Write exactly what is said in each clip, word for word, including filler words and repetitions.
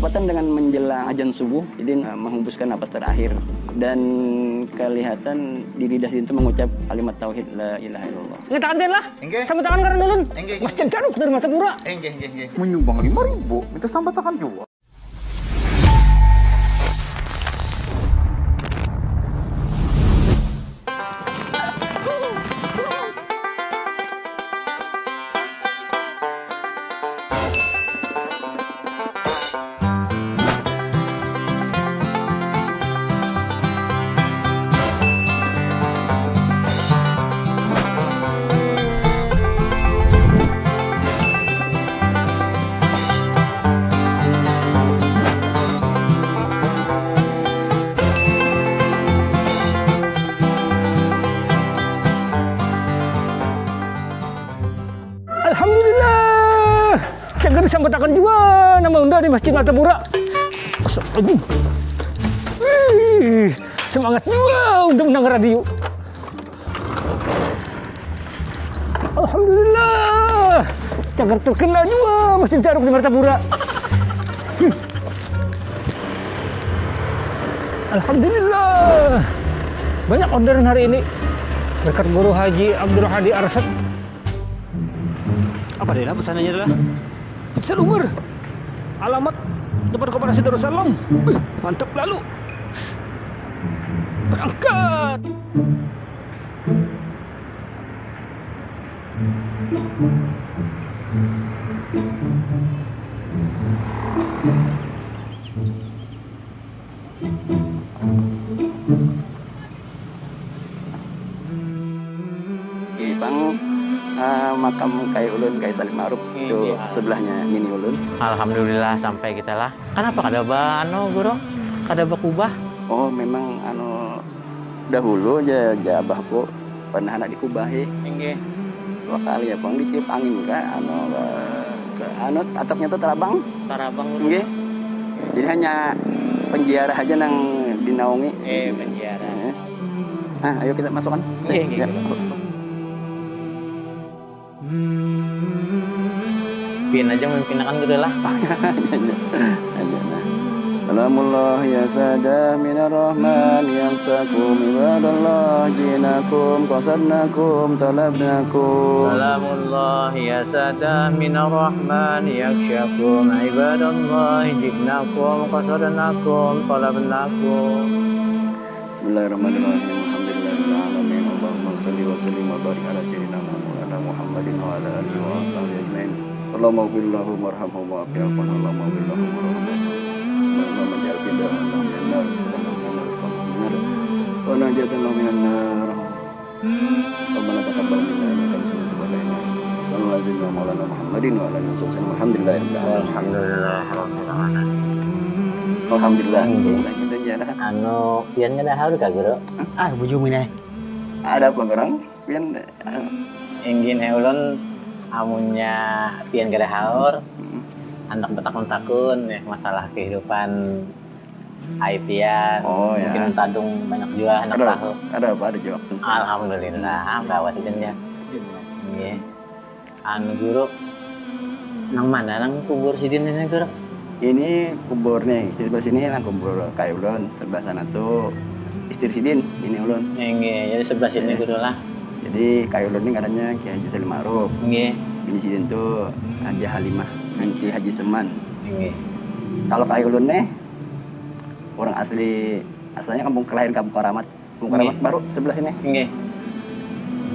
Kekuatan dengan menjelang ajan subuh, jadi, eh, menghembuskan napas terakhir. Dan kelihatan di lidah sidin itu mengucap kalimat tauhid, "La ilaha illallah." Ngetangan lah. Inggih. Sama tangan karena ulun. Inggih. Masjid Jaruk dari Martapura. Inggih, inggih, inggih. Menyumbang lima ribu, minta sambatakan juga. Alhamdulillah, cagar disambatakan jua nama unda di Masjid Martapura. Astagfirullahaladzim. Wih, semangat jua unda mendengar radio. Alhamdulillah, cagar terkenal jua Masjid Jaruk di Martapura. Hmm. Alhamdulillah, banyak orderan hari ini berkat Guru Haji Abdul Hadi Arsad. Apa daerah pesanannya adalah pecel Umar. Alamat depan Koperasi Darussalam. Wih, mantap lalu. Berangkat. Cipang, eh, makam Kai Ulun, Kai Salim Ma'ruf, itu sebelahnya nini ulun. Alhamdulillah sampai kita lah. Kenapa kada ba anu, Guru? Kada bakubah? Oh, memang anu, dahulu ja, ja abahku pernah handak dikubahi. Inggih. Dua kali ya, pang ditiup angin ka, anu, ke, ke, anu, atapnya tuh tarabang. Tarabang. Inggih. Jadi hanya penjara aja nang dinaungi. Eh, penjara. Eh. Nah, ayo kita masukkan. Inggih, inggih. Ya, masuk. Pian aja memimpinakan gitu lah. Aja, nah. Salamullah ya sadah minar rahman, yakhsyakum ibadallah, jinakum, qasadnakum, talabnakum. Salamullah ya sadah minar rahman, yakhsyakum ibadallah, jinakum, qasadnakum, talabnakum. Bismillahirrahmanirrahim. Alhamdulillahirabbil alamin. Allahumma shalli wa sallim wa barik ala sayyidina Maulana Muhammadin wa ala alihi wa ashabihi ajmain. Allahumma ighfir lahum warhamhum wa afi anhum. Allahumma ighfir lahum warhamhum. Allahumma ij'al fida'an lahum minan nar, wa lahum minan nar, wa najatan lahum minan nar. Rabbana taqabbal minna innaka antas samiul alim. Sallallahu alaihi wa maulana Muhammadin wa ala alihi wa sahbihi. Alhamdulillahirabbil alamin. Alhamdulillahirabbil alamin. Alhamdulillah. Alhamdulillah. Anu, pian kada haur kah, Guru? Ah, bujung ini. Ada apa, Garang? Pian, eh, Inggih, eh, ulun amunnya pian kada haur, hmm, handak batakun-takun, ya, masalah kehidupan ai pian. Oh, ya. Mungkin tadung banyak jua handak tahu. Ada apa? Ada jawab tuh. Alhamdulillah, bawa sidin ya. Inggih. Anu, Guru, nang mana nang kubur sidin ini, Guru? Ini kubur nih, sebelah sini nang kubur kai ulun, sebelah sana tuh istri sidin, ini ulun. Inggih, jadi sebelah sini, Guru lah. Jadi kai ulun ini ngarannya Kiai Haji Salim Ma'ruf. Inggih. Bini sidin tuh Haji Halimah binti Haji Seman. Inggih. Kalau kai ulun nih, orang asli, asalnya kampung, kelahiran Kampung Karamat. Kampung Karamat Baru sebelah sini. Inggih.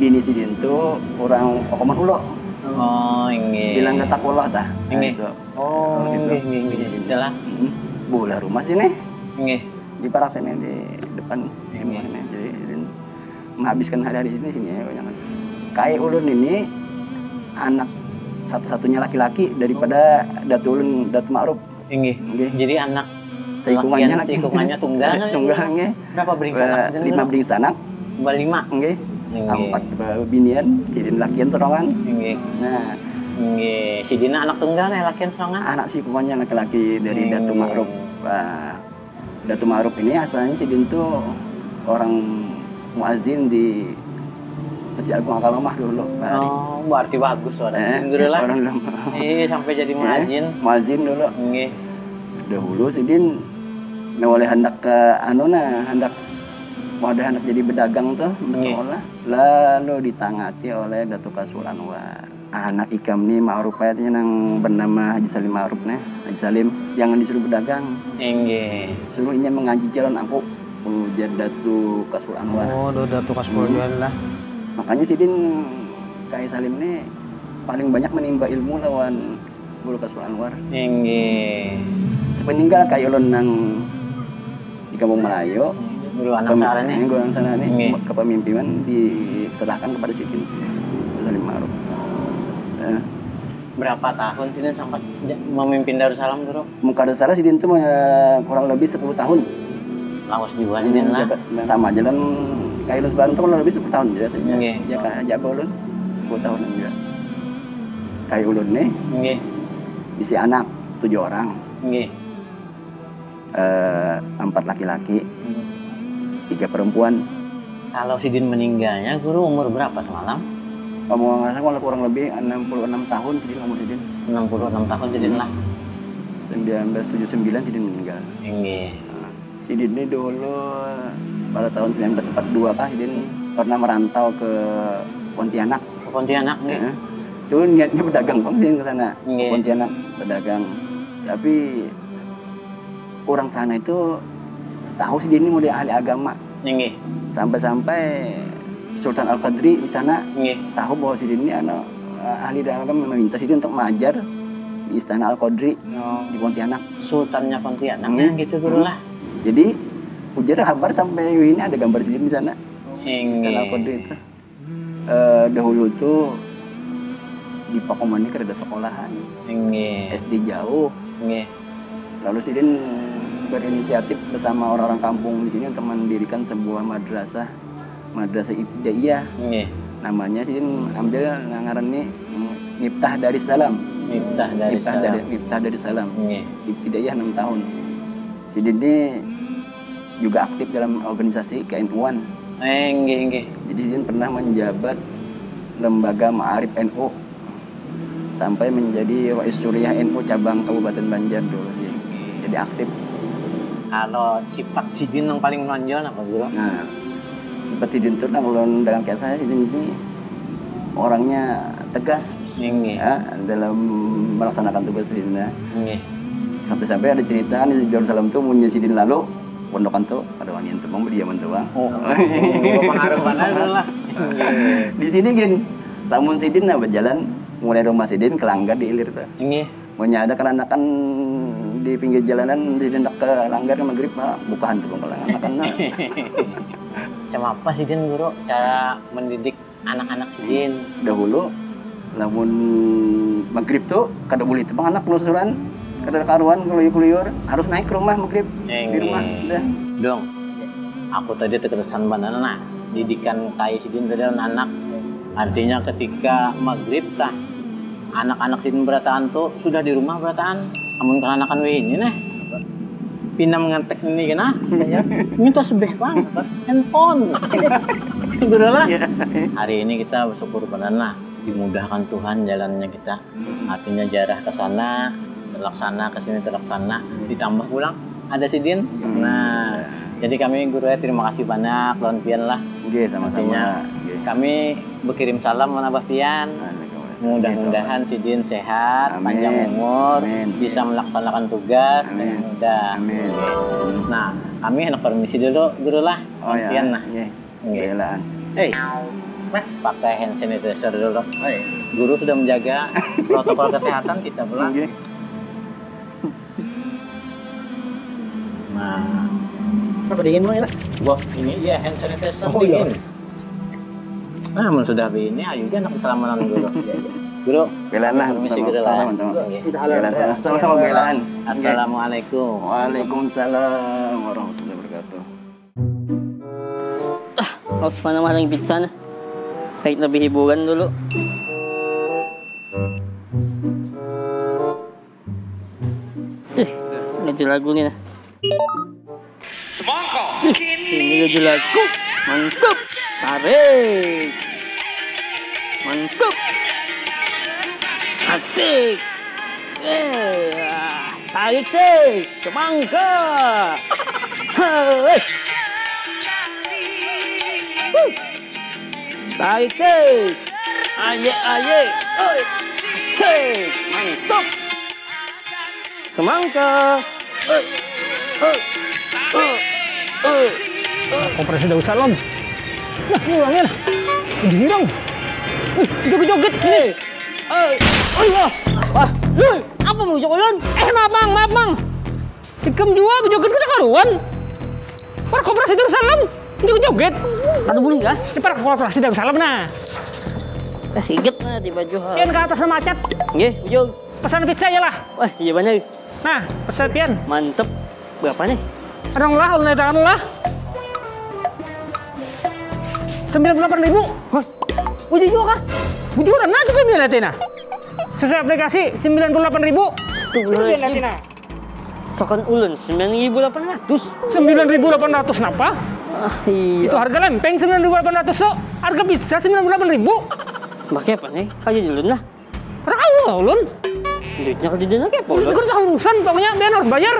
Bini sidin tuh orang Okoman Ulo. Oh, inggih. Bilang kata Kulo tah. Nah, inggih. Itu. Oh, orang situ. Inggih, inggih, inggih. Bini sidin. Setelah. Hmm. Bulah rumah sini. Inggih. Di parak sini, di depan rumah sini. Jadi, sidin menghabiskan hari-hari sini, sini ya, banyak. Kai ulun ini anak satu-satunya laki-laki daripada datu ulun, Datu Ma'ruf. Inggih. Inggih. Jadi anak seikungannya lakian, laki. Seikungannya tunggal. Tunggal, inggih. Berapa berdingsanak? Eh, lima berdingsanak. Berlima. Inggih. Inggih. Empat bebinian, sidin lakian sorangan. Inggih. Nah. Inggih. Sidin anak tunggal nih, lakian sorangan. Anak seikungannya laki-laki dari Datu Ma'ruf. Wah. Datu Ma'ruf ini asalnya sidin tuh orang muazin di Masjid Agung Alkalomah dulu, bahari. Oh, berarti bagus suara sidin dulu lah. Orang lama. Iya, sampai jadi muazin. Muazin dulu. Nggih. Dahulu sidin nah, oleh hendak ke anu nah, hendak wadah hendak jadi pedagang tuh, sekolah, lalu ditangati oleh Datuk Kasful Anwar. Anak ikam ni ma'ruf aja nang bernama Haji Salim Ma'ruf nih, Haji Salim, jangan disuruh berdagang. Inggih. Suruh inya mengaji jalan aku, ujar Datuk Kasful Anwar. Oh, do Datuk Kasful Anwar lah. Makanya sidin Kai Salim ni paling banyak menimba ilmu lawan Guru Kasful Anwar. Inggih. Sepeninggal Kai ulun nang di Kampung Melayu, Guru anak pem- sana nih. Guru anak sana nih, Inggih. Kepemimpinan diserahkan kepada sidin Salim Ma'ruf. Eh. Berapa tahun sidin sempat memimpin Darussalam, Guru? Muka Darussalam sidin tuh eh, kurang lebih sepuluh tahun. Lawas juga sidin lah. Sama jalan Kai ulun sebarang tuh kurang lebih sepuluh tahun juga sih. Inggih. Ya kan, jaga ulun sepuluh tahun juga. Kai ulun nih, Inggih. Isi anak tujuh orang. Inggih. Eh, empat laki-laki, hmm. Tiga perempuan. Kalau sidin meninggalnya, Guru, umur berapa semalam? Umur saya kurang lebih enam puluh enam tahun sidin umur sidin. Enam puluh enam tahun sidin lah. Sembilan belas tujuh sembilan sidin meninggal. Inggih. Nah, sidin ini dulu pada tahun sembilan belas empat dua kah sidin pernah merantau ke Pontianak. Ke Pontianak nih. Heeh. Itu niatnya berdagang pang sidin ke sana. Inggih. Pontianak berdagang. Tapi orang sana itu tahu sidin ini mulai ahli agama. Inggih. Sampai-sampai Sultan Al Qadri di sana Inggih. Tahu bahwa sidin ini anu eh, ahli agama, meminta sidin untuk mengajar di Istana Al Qadri Oh. Di Pontianak. Sultannya Pontianak Inggih. Yang gitu, Guru lah. Jadi ujar kabar sampai ini ada gambar sidin di sana. Inggih. Istana Al Qadri itu. Eh, dahulu tuh di Pakomani kada ada sekolahan. Inggih. S D jauh. Inggih. Lalu sidin berinisiatif bersama orang-orang kampung di sini untuk mendirikan sebuah madrasah, madrasah ibtidaiyah. Inggih. Namanya sidin ambil ngaran ni Miftah Darussalam. Miftah Darussalam. Miftah Dari Miftah Darussalam. Inggih. Ibtidaiyah enam tahun. Sidin ni juga aktif dalam organisasi K N U-an. Eh, inggih, inggih. Jadi sidin pernah menjabat lembaga Ma'arif N U sampai menjadi Rais Suriah N U cabang Kabupaten Banjar dulu sih. Jadi aktif. Kalau sifat sidin yang paling menonjol apa, Guru? Nah, sifat sidin tuh nang ulun dalam kisah sidin ini orangnya tegas Inggih. Ya, dalam melaksanakan tugas sidin. Inggih. Sampai-sampai ada cerita di Darussalam tuh munnya sidin lalu pondokan tuh ada wangian tuh bang berdiaman tuh bang. Oh, pengaruh mana lah. Di sini gin, lamun sidin nah berjalan mulai rumah sidin ke langgar di ilir tuh. Inggih. Munnya ada keranakan di pinggir jalanan di hendak ke langgar maghrib nah, bukahan tuh bang ke langgar makan nah. Macam apa sidin, Guru, cara mendidik anak-anak sidin? Dahulu lamun maghrib tuh kada boleh tuh bang anak pelusuran, kada karuan keluyur-keluyur, harus naik ke rumah maghrib. Di rumah dah. Dong, aku tadi terkesan banar nah didikan kai sidin tadi lawan anak. Artinya ketika maghrib tah anak-anak sidin berataan tuh sudah di rumah berataan. Amun keranakan wini nah pina mengetek ini kena ini tasbih bang handphone. Guru lah. Hari ini kita bersyukur benar nah dimudahkan Tuhan jalannya kita. Artinya jarah ke sana terlaksana, ke sini terlaksana, ditambah pulang ada sidin. Nah, jadi kami guru ya terima kasih banyak lawan pian lah. Oke, sama-sama. Artinya, kami berkirim salam lawan abah pian. Mudah-mudahan sidin sehat, panjang umur, bisa melaksanakan tugas dengan mudah. Nah, kami hendak permisi dulu, guru lah. Oh, ya. Nah. Belaan. Hei, pakai hand sanitizer dulu. Guru sudah menjaga protokol kesehatan kita pulang. Nah, siapa dingin mulai lah? Wah, ini dia hand sanitizer. Oh, iya. Nah, mun sudah begini, ayo aja nak salaman dulu. Guru, belaan lah, permisi guru lah. Sama-sama. Belaan, sama-sama belaan. Assalamualaikum. Waalaikumsalam warahmatullahi wabarakatuh. Ah, haus mana mah lagi pizza nah. Kayak lebih hiburan dulu. Eh, lagu-lagu nih nah. Semongko. Ini lagu-lagu. Mantap. Tarik. Mantap. Asik. Eh, ah. Tarik sih, semangka. Hei. Huh. Tarik sih. Aye, aye. Hei. Sih, mantap. Semangka. Hei. Hei. Hei. Hei. Koperasi Darussalam. Nah, ini uangnya. Nah. Udah hilang. Wih, joget-joget. Hei. Eh, Allah. Wah, Lul, apa mau ulun? Eh, maaf, Mang, maaf, Mang. Ikam jua bejoget kada karuan. Para koperasi Darussalam, joget-joget. Kada boleh kah? Ini para koperasi Darussalam, nah. Eh, inget nah di baju ha. Pian ke atas nama acat. Nggih, bujur. Pesan pizza ya lah. Wah, iya banar. Nah, pesan pian. Mantep. Berapa nih? Ada lah, ulun edaran lah. Sembilan puluh delapan ribu. Hah? Bujur juga kah? Bujuran, nah, coba lihat nah. Sesuai aplikasi, sembilan puluh delapan ribu. Astagfirullahaladzim. Coba lihat nah. Sakan ulun, sembilan ribu delapan ratus. Sembilan ribu delapan ratus napa? Ah, iya. Itu harga lempeng sembilan ribu delapan ratus tuh. Harga pizza sembilan puluh delapan ribu. Pakai apa nih? Kayu dulu nah. Kada kawa ulun. Duitnya kada ada, kepo ulun. Ulun kada tahu urusan, pokoknya pian harus bayar.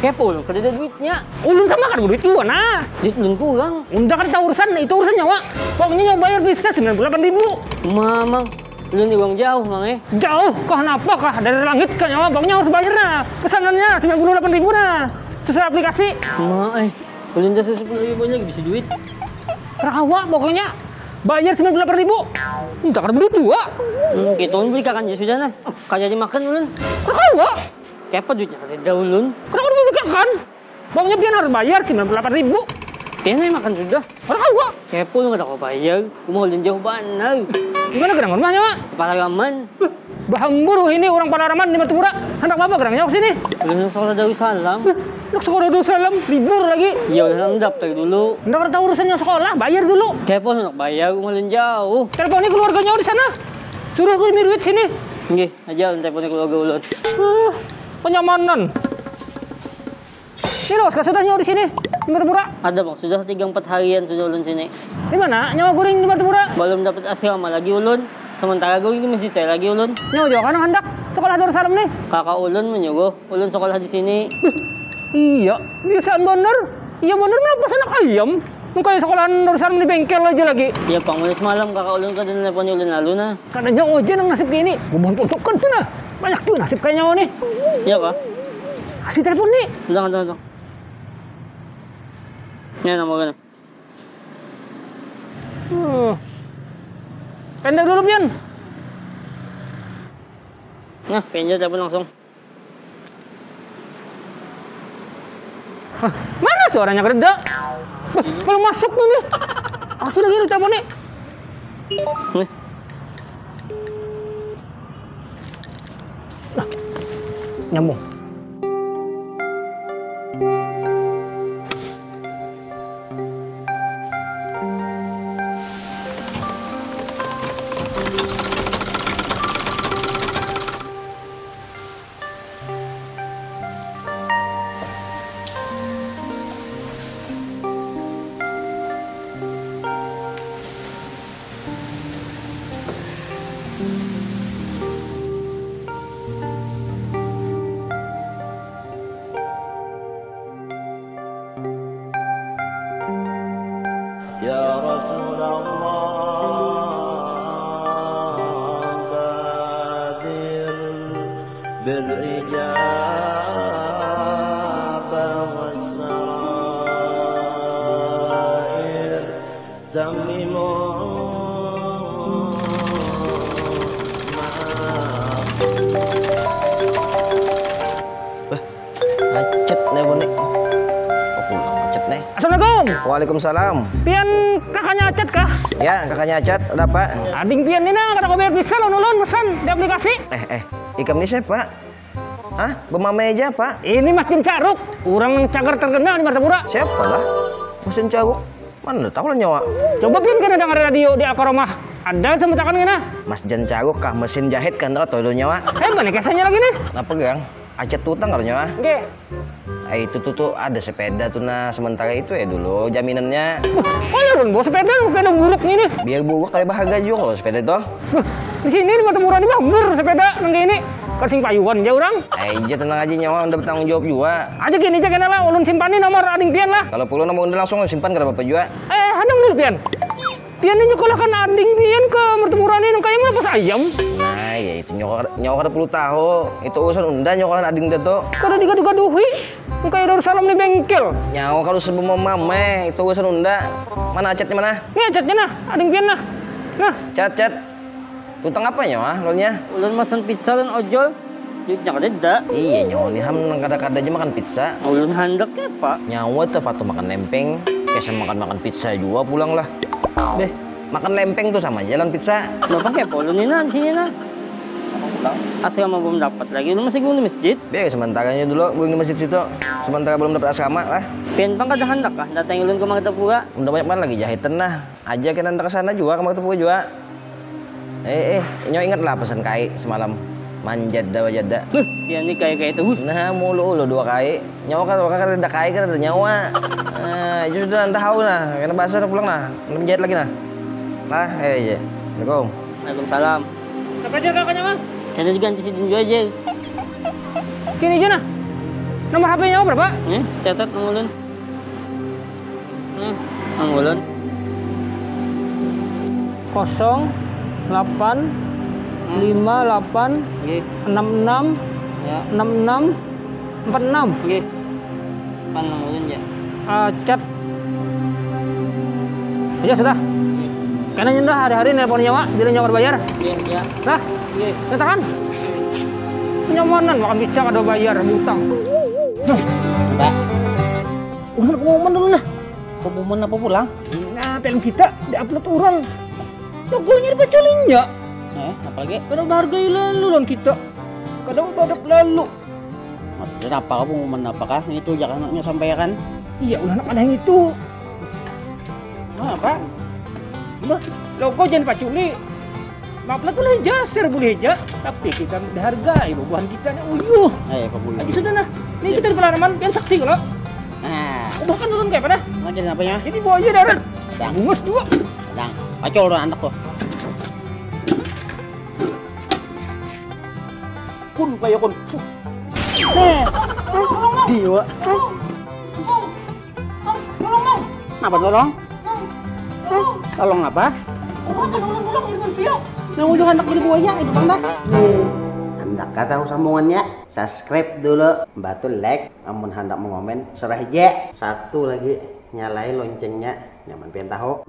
Kepo ulun, kada ada duitnya. Ulun sama kada duit jua nah. Duit ulun kurang. Unda kada tahu urusan, itu urusan nyawa. Pokoknya nyawa bayar pizza sembilan puluh delapan ribu. Mamang, ulun di urang jauh, Mang, eh. Jauh kah napa kah? Dari langit kah nyawa, pokoknya harus bayar nah. Pesanannya sembilan puluh delapan ribu nah. Sesuai aplikasi. Ma, eh. Ulun dah sepuluh ribu lagi bisi duit. Kada kawa pokoknya. Bayar sembilan puluh delapan ribu. Minta kada duit jua. Hmm, kita ulun beli kakan aja sudah nah. Kada jadi makan ulun. Kada kawa. Kepa duitnya kada ada ulun. Kada kada beli kakan. Pokoknya pian harus bayar sembilan puluh delapan ribu. Pian ai makan sudah. Kada kawa. Kepa ulun kada kawa bayar. Rumah ulun jauh banar. Di mana gerang rumahnya, Mak? Palaraman. Bahambur ini urang Palaraman di Martapura. Handak apa gerangnya ke sini? Ulun nang sekolah Darussalam. Nang sekolah Darussalam, libur lagi. Iya, ulun daftar dulu. Ndak tahu urusannya sekolah, bayar dulu. Kepo nang bayar, ulun jauh. Teleponi keluarganya di sana. Suruh aku miruit sini. Nggih, aja ulun teleponi keluarga ulun. Uh, kenyamanan. Ini loh, sudah nyawa di sini, di Martapura. Ada, Bang, sudah tiga empat harian sudah ulun sini. Di mana? Nyawa guring di Martapura. Belum dapat asrama lagi ulun. Sementara guring di masjid lagi ulun. Nyawa jua kan handak sekolah Darussalam nih. Kakak ulun menyuruh ulun sekolah di sini. Iya, biasaan bener. Iya bener, kenapa sanak ayam? Nang kaya sekolahan Darussalam di bengkel aja lagi. Iya, Bang, mulai semalam kakak ulun kada nelpon ulun lalu nah. Kada nyawa aja nang nasib kayak ini. Bubuhan pojokan tuh nah. Banyak juga nasib kayak nyawa nih. Iya, Pak. Kasih telepon nih. Entah, entah, entah. Ini nomornya. Uh. Pendek dulu, Pian. Nah, Pian aja telepon langsung. Hah, mana suaranya kereda? Bah, belum masuk tuh nih. Kasih lagi telepon nih. Nih. Nah, nyambung. يا رسول الله بادر بالإجابة والسرائر تمموا ما Macet nih, Buni. Oh, pulang macet nih. Assalamualaikum. Waalaikumsalam. Pian kakaknya Acet kah? Ya, kakaknya Acet. Ada apa? Ading pian ni nah, kada kabayar pizza lawan ulun, pesan di aplikasi. Eh, eh, ikam ni siapa? Hah? Bemamai aja apa? Ini Mas Jin Caruk, urang nang cagar terkenal di Martapura. Siapa lah? Mas Jin Caruk? Mana tahu lah nyawa. Coba pian kena dengar radio di Alkaromah. Ada semutakan kena. Mas Jan Caruk kah, mesin jahit kah, ndak tahu itu nyawa. Eh, mana kisahnya lagi nih? Napa, Gang? Acet tutang kalau nyawa. Oke. Eh, itu tuh, tuh ada sepeda tuh nah, sementara itu ya dulu jaminannya. Wah, ulun bawa sepeda, sepeda buruk nih nih. Biar buruk tapi berharga juga kalau sepeda itu. Wah, di sini di Martapura ini mah murah sepeda nang kayak ini. Kan sing payuan ja urang. Ai ja, tenang aja nyawa, unda bertanggung jawab jua. Aja gini ja kena lah, ulun simpani nomor ading pian lah. Kalau perlu nomor unda langsung simpan, kada apa-apa jua. Eh, hadang dulu pian. Pian ini nyekolahan ading pian ke mertemu rani nang kaya melepas ayam. Nah, ya itu nyawa, nyawa kada perlu tahu. Itu urusan unda, nyawa ading dah tuh. Kada digaduh-gaduhi. Nang kaya Darussalam di bengkel. Nyawa kada usah bemamameh, itu urusan unda. Mana acatnya mana? Ini acatnya nah, ading pian nah. Nah. Cat, cat. Tutang apa nyawa, lolnya? Ulun mesen pizza dan ojol. Duitnya kada ada. Iya, nyawa ni ham nang kada-kada aja makan pizza. Ulun handaknya apa? Nyawa tuh patuh makan lempeng, kesa makan-makan pizza jua pulang lah. Deh, makan lempeng tuh sama aja lawan pizza. Kenapa kepo ulun ni nah di sini nah? Asrama belum dapat lagi, ulun masih gulung di masjid. Deh, sementaranya dulu gulung di masjid situ. Sementara belum dapat asrama lah. Pian pang kada handak kah datangi ulun ke Martapura? Udah banyak banget lagi jahitan nah. Aja kena handak ke sana jua, ke Martapura jua. Eh, eh, nyawa ingat lah pesan kai semalam. Manjada wajada. Huh, pian ni kai-kai terus. Nah, mulu-ulu dua kai. Nyawa kan, kan kada kai, kan ada nyawa. Nah, itu sudah anda tahu nah. Kena basah pulang nah. Kena menjahit lagi nah. Lah, eh, iya. Assalamualaikum. Waalaikumsalam. Apa aja kakaknya, Mang? Saya diganti sidin jua aja. Kini aja nah. Nomor H P-nya berapa? Nih, catat nomor ulun. Nih, nomor ulun. Kosong delapan lima delapan enam enam enam enam empat enam. Nggih. Pan nang ulun ja. Ah, cat. Aja sudah. Karena nyenda hari-hari nelpon nyawa, jadi nyawa bayar. Nggih, ya. Nah, nggih. Nyatakan. Kenyamanan makan pizza kada bayar hutang. Mbak. Udah pengumuman dulu nah. Pengumuman apa pulang? Nah, film kita diupload orang. Logonya dipacolinya. Eh, apalagi? Kada menghargai lalu lawan kita. Kada beradab lalu. Maksudnya apa, pengumuman apakah? Itu jangan anaknya sampaikan. Iya, ulah nak ada yang itu. Apa? Bah, logo jangan paculi. Maaf lah, boleh aja, share boleh aja. Tapi kita dihargai bubuhan kita nih, uyuh. Eh, Pak Buyuh. Lagi sudah nah. Ini kita di pelanaman, pian sakti kalau. Nah. Ubah kan turun kayak pada. Lagi apa ya? Jadi buaya darat. Bungus dua. Dang. Pacul tuh anak tuh. Kun, payo kun. Nih. Hah? Diwa. Hah? Tolong, Bang. Napa tolong? Bang, hah? Tolong. Tolong apa? Orang kan ulun pulang jadi manusia. Nang ujuh handak jadi buaya, itu Bang dah. Nih. Handak kah tahu sambungannya? Subscribe dulu, batu like, amun handak mengomen, serah aja. Satu lagi, nyalai loncengnya, nyaman pian tahu.